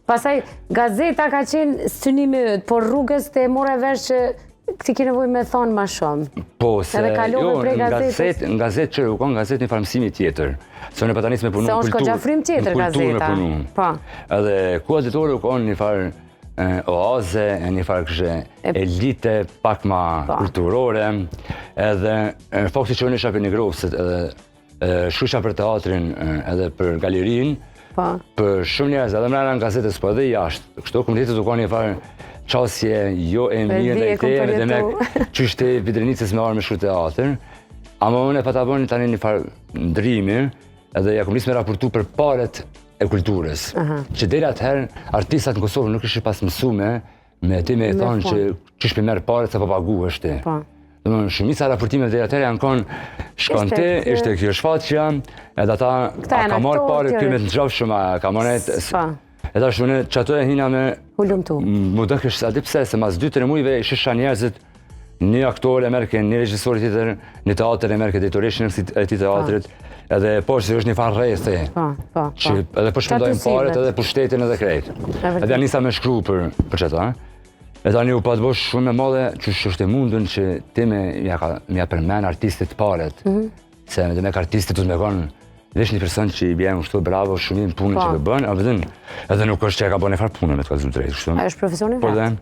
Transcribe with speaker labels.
Speaker 1: Pastaj, gazeta ka qenë synimi yt, por rrugës te more vesh që ti ke nevojë me thonë ma shumë.
Speaker 2: Po, se
Speaker 1: Edhe kalove
Speaker 2: jo,
Speaker 1: prej
Speaker 2: në
Speaker 1: gazetës.
Speaker 2: gazetë, në gazetë që u kon gazetë një farë mësimi tjetër. Se unë pata nis me punu
Speaker 1: Se
Speaker 2: në
Speaker 1: është
Speaker 2: kulturë.
Speaker 1: kogja frymë tjetër
Speaker 2: në kulturë me
Speaker 1: gazeta.
Speaker 2: punu.
Speaker 1: Po.
Speaker 2: Edhe Koha Ditore u kon një farë e, oaze, e një farë kështë elite pak ma
Speaker 1: Po.
Speaker 2: kulturore. Edhe e, fakti që unë isha për një grofë, edhe e, shkrusha për teatrin e, edhe për galerinë,
Speaker 1: Po.
Speaker 2: për shumë njerëz, edhe mrena në gazetës, po edhe jashtë. Kështu komunitetit u ka një farë qasje jo e mirë
Speaker 1: di, e
Speaker 2: ndaj
Speaker 1: kom
Speaker 2: teje, dhe me
Speaker 1: përjetu.
Speaker 2: qysh te Pidrenicës me arë me shkru teatr. Ama unë e pata bënë tani një farë ndrimi, edhe ja kom nis me raportu për paret e kulturës. Që deri atëherë artistat në Kosovë nuk ishin pas mësume me ti me thonë që qysh po merr paret se po paguhesh ti.
Speaker 1: Po.
Speaker 2: Do më shumica e raportimeve deri atëherë janë konë shkon
Speaker 1: Ishte
Speaker 2: ti,
Speaker 1: kjo-
Speaker 2: ishte kjo shfaqja, edhe ata
Speaker 1: Këta
Speaker 2: a
Speaker 1: janë
Speaker 2: ka marrë
Speaker 1: aktorë,
Speaker 2: pare
Speaker 1: tjere.
Speaker 2: ky me të ngjashëm, a ka marrë
Speaker 1: Po.
Speaker 2: E tash unë që ato e hina me
Speaker 1: Hulumtu.
Speaker 2: Më do kesh, a di pse, se mas 2-3 mujve i shisha njerëzit, një aktor e merke, një regjisor tjetër, një teatr e merke, drejtoreshën e këtij- e këtij teatrit, edhe po që është një farë rrethi,
Speaker 1: Po, po, po.
Speaker 2: që edhe po shpëndojnë
Speaker 1: Qaty
Speaker 2: paret,
Speaker 1: sillet.
Speaker 2: edhe pushtetin edhe krejt.
Speaker 1: vërtet.
Speaker 2: Edhe ja nisa me shkru për, për qëta. E tani u pa të bosh shumë e madhe që është e mundun që ti me ja, ka, me ja përmen artistit paret.
Speaker 1: Mhm.
Speaker 2: Se me demek artistit du të me konë veç një person që i bjen kështu bravo, shumë mirë në punën
Speaker 1: Po.
Speaker 2: që po bën, a vëdin, edhe nuk është që e ka bën një farë punë me të kallzu drejt, kështu.
Speaker 1: Ajo është profesioni
Speaker 2: Po
Speaker 1: vet.
Speaker 2: dhe,